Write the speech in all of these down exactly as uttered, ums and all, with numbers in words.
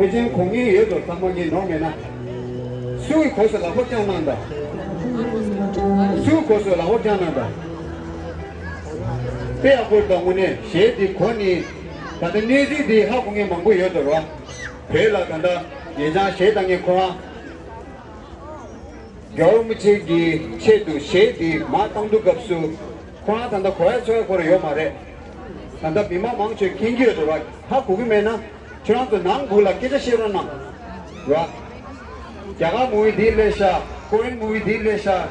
ཕལ་ཆེར་གོ་མཁན་ཡོད་དོ། ཚང་མ་གིས་ནོར་མེད་ན། སུའི་གོ་སོ་ལག་པ་བརྐྱངས་གནང་དང་། སུའི་གོ་སོ་ལག་པ་བརྐྱངས་གནང་དང་། དཔེ་ཡག་པོ་དང་། དངོས་གནས་གཞས་འདི་གོ་ནི། ད་ལྟ་གནས་ཚུལ་འདི་ཧ་གོ་མཁན་མང་པོ་ཡོད་དོ་ར། བོད་ལ་ད་ལྟ་ཉེ་ཆར་གཞས་བཏང་མཁན་ཁོ་རང་། རྒྱལ་བ་རིན་པོ་ཆེ་གི་ཆེད་དུ་གཞས་འདི་མར་བཏང་དུས་སྐབས་སུ། ཁོ་རང་ད་ལྟ་གོ་ཡ་ཚོར་ཡ་ཁོ་རང་ཡོད་མ་རེད། ད་ལྟ་མི་མང་མང་ཆེ་མཁྱེན་གྱི་ཡོད་དོ་ར། ཧ་གོ་གི་མེད་ན། ཁྱོད་རང་ཚོ་ནང་སྒོ་ལ་སྐད་ཆ་བཤད་རོགས་གནང་། ར། རྒྱ་གར་མུ་ཝི་འདི་སླེབས་ཤག་ཀོ་རི་ཡན་མུ་ཝི་འདི་སླེབས་ཤག་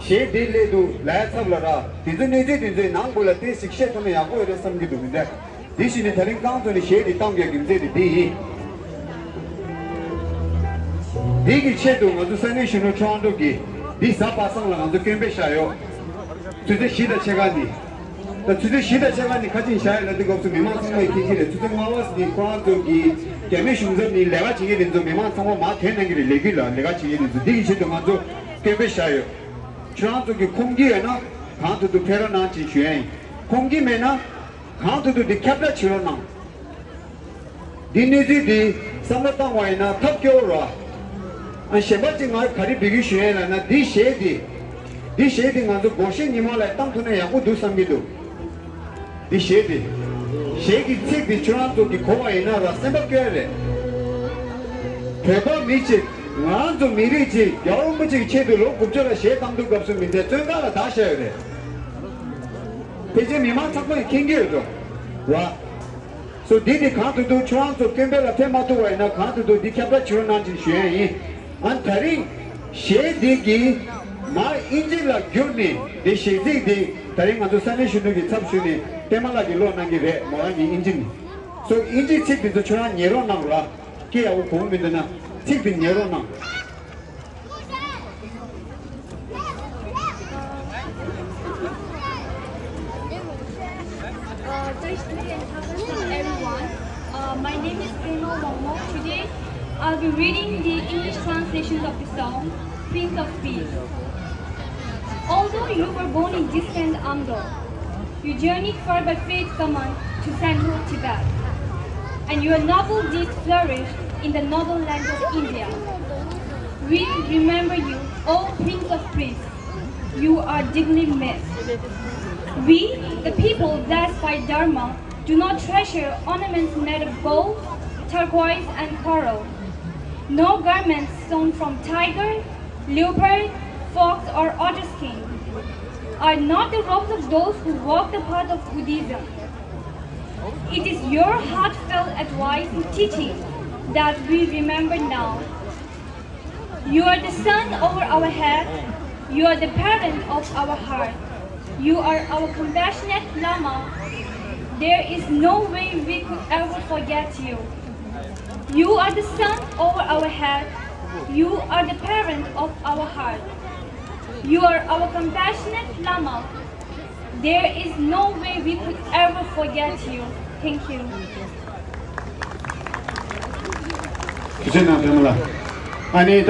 གཞས་འདི་སླེབས་འདུག་ལབ་ཡ་ཚབ་ལ་ར། དེ་ཚོ་གནས་ཚུལ་དེ་ཚོའི་ནང་སྒོ་ལ་ཏོག་ཙམ་བཤད་ཐུབ་ན་ཡག་པོ་ཡོད་རེད་བསམ་གྱི་འདུག་མི་འདྲ། འདི་བཞིན་ནི་ད་རིང་རྐང་ཚོ་ནས་གཞས་འདི་བཏང་རྒྱུའི་རྒྱུ་མཚན་དེ་འདི་ཡིན། འདི་གི་ཆེད་དུ་ང་ཚོ་ས་གནས་གཞོན་ནུ་ཁྲོམ་ཁྲོམ་གིས་འདི་གཟའ་པ་སངས་ལ་ང་ཚོ་སྐྱོན་སྤེལ་བཞག་ཡོད། ཆུ་ཚོད་བཞི་དང་ཕྱེད་ཀ་ནི། ད་ཆུ་ཚོད་བཞི་དང་ཕྱེད་ཀ་ནི་ཁ་ཆེམས་བཞག་ཡོད་ལ། འདི་སྐབས་སུ་མི་མང་ཚང་མས་མཁྱེན་གྱི་རེད། ཆུ་ཚོད་ལྔ་པ་ནི་ཁོ་རང་ཚོ་གི་རྒྱ་མི་གཞུང་ཚབ་ནི་ལས་ཀ་བྱེད་མཁན་དེ་ཚོ་མི་མང་ཚང་མ་མར་ཐོན་གནང་གི་རེད། ལས་འགུལ་ལ་ལས་ཀ་བྱེད་མཁན་དེ་ཚོ། འདི་གི་ཆེད་དུ་ང་ཚོ་སྐྱོན་སྤེལ་བཞག་ཡོད། ཁྱོད་རང་ཚོ་གི་ཁོམ་གྱི་ཡོད་ན་གང་ཐུབ་ཐུབ་ཕེབས་རོགས་གནང་ཅེས་ཞུ་ཡ་ཡིན། ཁོམ་གྱི་མེད་ན་གང་ཐུབ་ཐུབ་འདི་ཁྱབ་བསྒྲགས་བྱེད་རོགས་གནང་། འདི་གནས་ཚུལ་འདི་བསམ་བློ་བཏང་བ་ཡིན་ན་ཐབས་སྐྱོ་བོ་རེད། ཨ། གཞན་པ་ཅིག་ང་ག་རེ་འབོད་སྐུལ་ཞུ་ཡ་ཡིན་ལབ་ན། འདི་གཞས་འདི། འདི་གཞས་འདི་ང་ཚོ་སྒོར་གཞས་ཉིན་མོ་ལ་བཏང་ཐུབ་ན་ཡག་པོ་འདུག་བསམ་གྱི་འདུག་འདི་གཞས་འདི། གཞས་ཀྱི་ཚིག་འདི་ཁྱོད་རང་ཚོ་གིས་གོ་བ་ཡིན་ན་ར་སེམས་པ་སྐྱོ་ཡ་རེད། བོད་པ་མི་གཅིག་ང་རང་ཚོ་མི་རིགས་གཅིག་རྒྱལ་བ་རིན་པོ་ཆེ་གི་ཆེད་དུ་ལོ་དགུ་བཅུ་ལ་གཞས་བཏང་དུས་སྐབས་སུ་མི་ཚེ་བཙོན་ཁང་ལ་བདག་བཞག་ཡོད་རེད། ཕལ་ཆེར་མི་མང་ཚང་མས་མཁྱེན་གྱི་ཡོད་དོ། ར། སོ་འདི་ནི་གང་དུ་འདུག་ཁྱོད་རང་ཚོ་སྐྱོན་སྤེལ་ལ་ཕེབས་མ་ཐུབ་པ་ཡིན་ན་གང་དུ་འདུག་འདི་ཁྱབ་བསྒྲགས་བྱེད་རོགས་གནང་ཅེས་ཞུ་ཡ་ཡིན། ཨ། ད་རིང་གཞས་འདི་གི་མར་དབྱིན་ཇི་ལ་བསྒྱུར་ནས་འདི་གཞས་ཚིག་འདི་ད་རིང་ང་ཚོ་ས་གནས་གཞོན་ནུ་གི་ཚབ་ཞུས་ནས་པད་མ་ལགས་ཀྱིས་ཀློག་གནང་གི་རེད། མོ་རང་གཉིས་དབྱིན་ཇི་ནས། སོ་དབྱིན་ཇིའི་ཚིག་འདི་ཚོ་ཁྱོད་རང་ཉན་རོགས་གནང་ར། སྐད་ཡག་པོ་གོ་མི་འདུག་ན་ཚིག་འདི་ཉན་རོགས་གནང་། Uh, Taishri and Takashi, everyone. Uh, my name is Pema Wangmo. Today, I'll be reading the English translation of the song, Prince of Peace. Although you were born in distant Amdo, you journeyed far by faith command to central Tibet, and your noble deeds flourished in the noble land of India. We remember you, O Prince of Peace. You are deeply missed. We, the people blessed by Dharma, do not treasure ornaments made of gold, turquoise, and coral, nor garments sewn from tiger, leopard, fox, or otter skin. Are not the robes of those who walk the path of Buddhism. It is your heartfelt advice and teaching that we remember now. You are the sun over our head. You are the parent of our heart. You are our compassionate Lama. There is no way we could ever forget you. You are the sun over our head. You are the parent of our heart. You are our compassionate Lama. There is no way we could ever forget you. Thank you. ཐུགས་རྗེ་གནང་། པད་མ་ལགས། ཨ་ནི་